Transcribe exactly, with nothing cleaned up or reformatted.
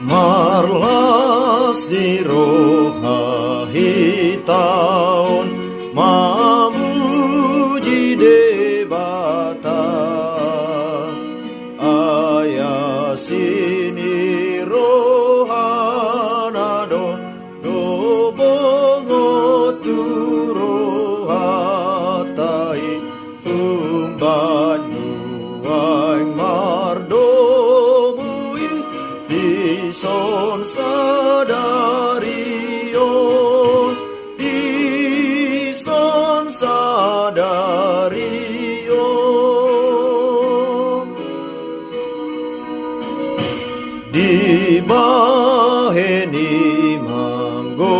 Marlas ni roha hita on mamuji Debata, ai asi ni rohana do, do bongot tu rohanta i. Umbahen nuaeng mardomu i dison sadari on, dison sadari on. Dibahen i ma anggo